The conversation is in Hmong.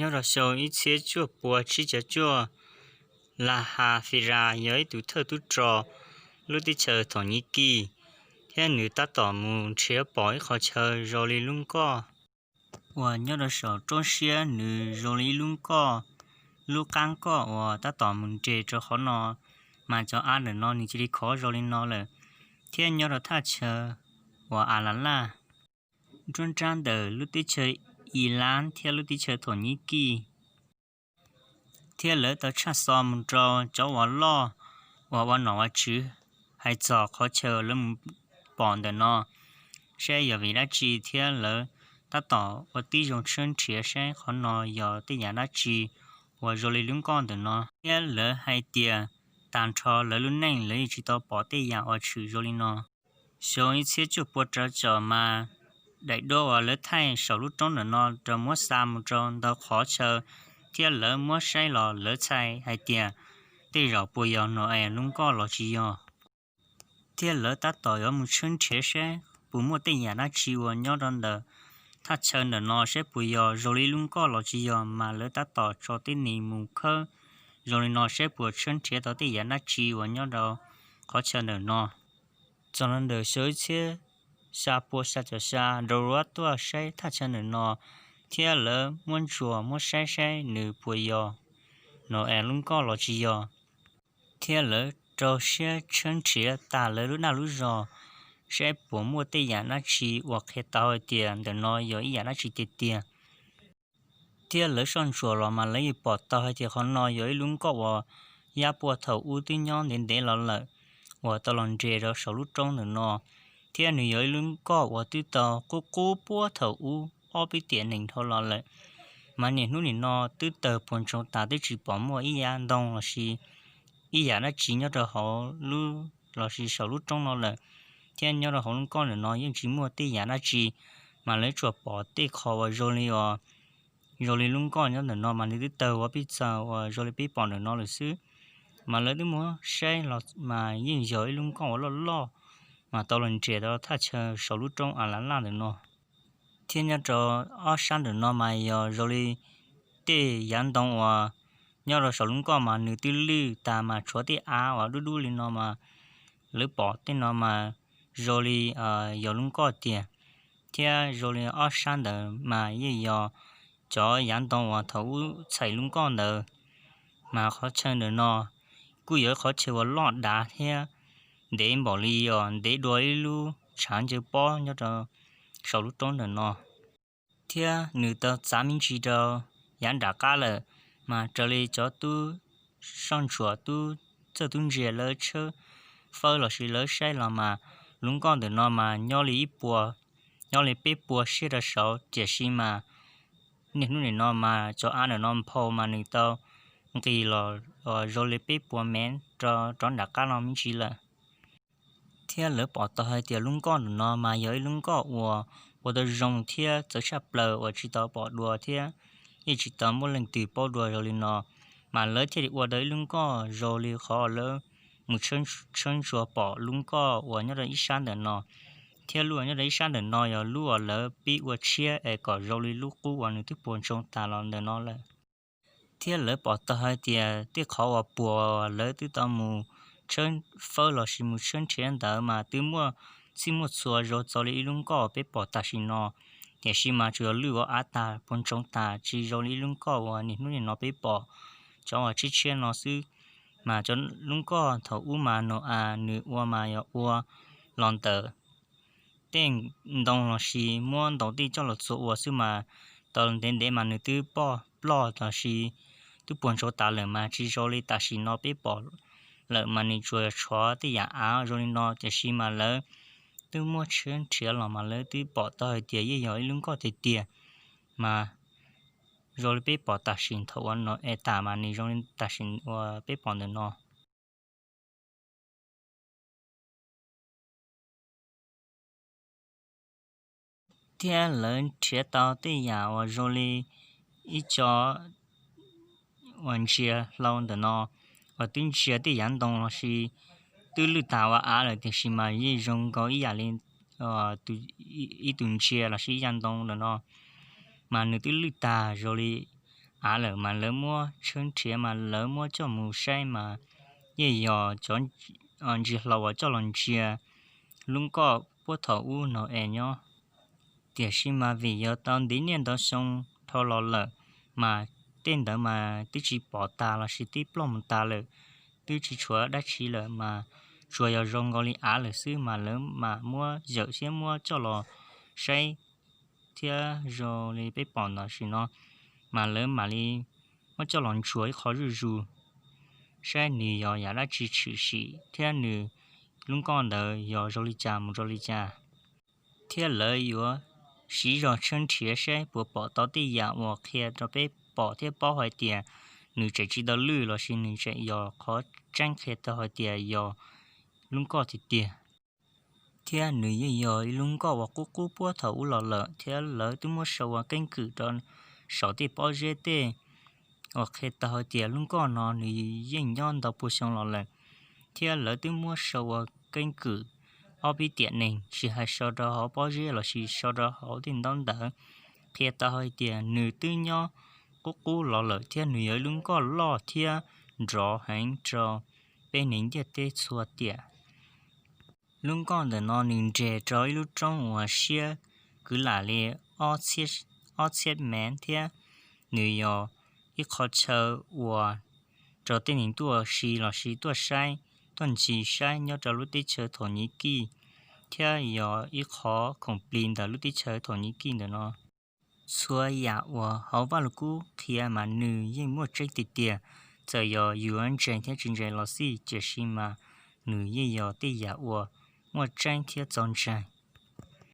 Nyob rau xyoo ib txhiab cuaj pua tsib cav cuaj, Las Has Fis Ras yog ib tug thawj tub rog lub teb chaws Thom Nyiv Kis, thiab nws tab tom mus nrhiav pom ib qhov chaw zoo li lub nkoj uas nyob rau saum roob siab, nws zoo li ib lub nkoj, lub qab nkoj uas tab tom mus nres rau qhov no, mas cov av ntawm no nws cia li khov zoo li no lawm. Thiab nyob rau thaj chaw uas A Las Laj, nruab nrab ntawm lub teb chaws Is Lab thiab lub teb chaws Thom Nyiv Kis, thiab lawv tau tshaj xov mus rau cov uas loj uas ua nom ua tswv hais txog qhov chaw lawv mus pom ntawm no, saib yog vim dab tsi, thiab lawv tab tom ua tib zoo tshawb nrhiav saib qhov no yog tej yam dab tsi uas zoo li lub nkoj ntawm no, thiab lawv hais tias tag nrho lawv lub neej lawv yeej tsis tau pom tej yam uas tshwm zoo li no. Xyoo ib txhiab cuaj pua rau caum mas daim duab uas lawv thaij saum lub roob ntawm no rau muab xa mus rau ntau qhov chaw, thiab lawv muab saib los lawv txhais hais tias tej zaum puas yog Nau-es lub nkoj los tsis yog. Thiab lawv tab tom yuav mus tshawb nrhiav saib puas muaj tej yam dab tsi uas nyob rau ntawm thaj chaw ntawm no saib puas yog zoo li lub nkoj los tsis yog, mas lawv tab tom tso tej neeg mus khawb zoo li no saib puas tshawb nrhiav tau tej yam dab tsi uas nyob rau qhov chaw ntawm no. Txog rau ntawm xyoo ib txhiab xya pua xya caum xya, Dau Ruab tuaj saib thaj chaw ntawm no, thiab lawv muab ntsuas muab saib saib nws puas yog Nau-es lub nkoj los tsis yog, thiab lawv rau siab tshawb nrhiav tas lawv lub dag lub zog saib puas muaj tej yam dab tsi uas qhia tau hais tias ntawm no yog ib yam dab tsi tiag tiag. Thiab lawv soj ntsuam los mas lawv yeej pom tau hais tias qhov no yog ib lub nkoj uas yav puag thaum ub twb nyob ntev ntev los lawm, uas tau los nres rau saum lub roob ntawm no, thiab nws yog ib lub nkoj uas twb tau qub qub puag thaum ub ob peb tiam nees dhau los lawm. Mas niaj hnub nim no twb tawg puas ntsoog tas, twb tsis pom muaj ib yav ntoo lossis ib yam dab tsi nyob rau hauv lub lossis saum lub roob no lawm, thiab nyob rau hauv lub nkoj ntawm no yeej tsis muaj tej yam dab tsi, mas lawv tsuas pom tej qho uas zoo li, zoo li lub nkoj nyob ntawm no mas nws twb tawg ua pij txaws uas zoo li peb pom ntawm no lawm xwb. Mas lawv twb muab saib los mas yeej yog ib lub nkoj uas loj loj, mas tau los nres rau thaj chaw saum lub roob A Las Laj ntawm no. Thiab nyob rau ob sab ntawm no mas yog zoo li tej yav ntoo uas nyob rau saum lub nkoj mas nws twb lwj tas mas tshuav tej av uas dub dub li no mas lawv pom tej no mas zoo li yog lub nkoj tiag. Thiab zoo li ob sab ntawd mas yeej yog cov yav ntoo uas thaum ub txhais lub nkoj ntawd. Mas qhov chaw ntawm no kuj yog ib qhov chaw uas loj dav thiab ntev npaum li os, ntev dua ib lub tshav ncaws pob nyob rau saum lub roob ntawm no. Thiab nws tau txav me ntsis rau yav nram qab lawm, mas raws li cov tub soj ntsuam tub txawj tub ntse lawv tshawb fawb lossis lawv saib los mas lub nkoj ntawm no mas nyob li ib puas, nyob li peb puas siab rau saud, tiam sis mas niaj hnub nim no mas cov av ntawm no nphau mas nws tau nqis los zoo li peb puas mev rau rov nram qab no me ntsis lawm. Thiab lawv pom tau hais tias lub nkoj ntawm no mas yog ib lub nkoj uas ua tau zoo thiab txawv tshaj plaws uas tsis tau pom dua thiab yeej tsis tau muaj leej twg paub dua zoo li no. Mas lawv thiaj li ua tau ib lub nkoj zoo li qhov lawv mus tshawb ntsuas pom lub nkoj uas nyob rau ib sab ntawm no, thiab lub uas nyob rau ib sab ntawm no yog lub uas lawv pib ua tshiab es kom zoo li lub qub uas nws twb puas ntsoog tas los ntawm no lawm. Thiab lawv pom tau hais tias tej qhov uas puas lawv twb tau mus tshawb fawb lossis mus tshawb nrhiav ntawd mas twb muaj txhij muaj txhua zoo txog li ib lub nkoj peb pom tam sim no, tiam sis mas tsuas yog lwj ua av tag puas ntsoog tas tsis zoo li ib lub nkoj uas niaj hnub nim no peb pom cov uas tshiab tshiab no xwb. Mas cov lub nkoj thaum ub mas Nau-as nws ua mas yog ua los ntawm tej ntoo lossis muab ntaus tej coj los txua ua xwb mas tau ntev ntev mas nws twb poj ploj lossis twb puas ntsoog tas lawm mas tsis zoo li tam sim no peb pom lawm mas nws tsuas tshuav tej yam av zoo li no, tiam sis mas lawv twb muab tshawb nrhiav los mas lawv twb pom tau hais tias yeej yog ib lub nkoj tiag tiag, mas zoo li peb pom tam sim thaum ua no es tas mas nws zoo li tam sim uas peb pom ntawm no. Thiab lawv nrhiav tau tej yam uas zoo li ib co uas ntsia hlau ntawm no uas twb ntsia tej yav ntoo lossis twb lwj tag ua av lawm, tiam sis mas yeej zoo nkaus ib yam li ib tug ntsia lossis ib yav ntoo ntawm no, mas nws twb lwj tag zoo li av lawm mas lawv muab tshawb nrhiav mas lawv muab coj mus saib mas yeej yog cov ntsis hlau uas coj los ntsia lub nkoj puab thaum ub no es nyob. Tiam sis mas vim yog tau ntev niaj ntau xyoo dhau los lawm mas tej ntawd mas twb tsis pom tas lossis twb ploj mus tas lawm, twb tsis tshuav dab tsi lawm mas tsuas yog zoo nkaus li av lawm xwb mas lawv mam muab zawm thiab muab coj los saib thiab zoo li peb pom tam sim no mas lawv mam li muab coj los ntsuas ib qho zuj zus saib nws yog yam dab tsi tshwm sim thiab nws lub nkoj ntawd yog zoo li cas mus rau li cas. Thiab lawv yuav siv zog tshawb nrhiav saib puas pom tau tej yam uas qhia rau peb pom thiab paub hais tias nws tseem tsis tau lwj lossis nws tseem yog qhov tseeb qhia tau hais tias yog lub nkoj tiag tiag. Thiab nws yeej yog ib lub nkoj uas qub qub puab thaum ub los lawm thiab lawv twb muab sau ua keeb kwm rau saum tej pob zeb tej uas qhia tau hais tias lub nkoj no nws yeej nyob ntau pua xyoo los lawm. Thiab lawv twb muab sau ua keeb kwm ob peb tiam neeg tsis hais sau rau hauv pob zeb lossis sau rau hauv tej ntaub ntawv, qhia tau hais tias nws twb nyob qub qub los lawm thiab nws yog ib lub nkoj loj thiab nrov heev rau peb neeg ntiaj teb txhua tiam. Lub nkoj ntawm no nws nres rau ib lub roob uas siab kwv lam li ob txhiab mev thiab nws yog ib qho chaw uas rau tej neeg tuaj si lossis tuaj saib, tuaj ntsis saib nyob rau lub teb chaws Thos Nyiv Kij, thiab yog ib qho khoom plig ntawm lub teb chaws Thos Nyiv Kij ntawm no. Txhua yam uas hauv Vaj Lug Kub qhia mas nws yeej muaj tseeb tiag tiag, txawm yog yus ntseeg thiab tsis ntseeg los xij, tiam sis mas nws yeej yog tej yam uas muaj tseeb thiab txaus ntseeg.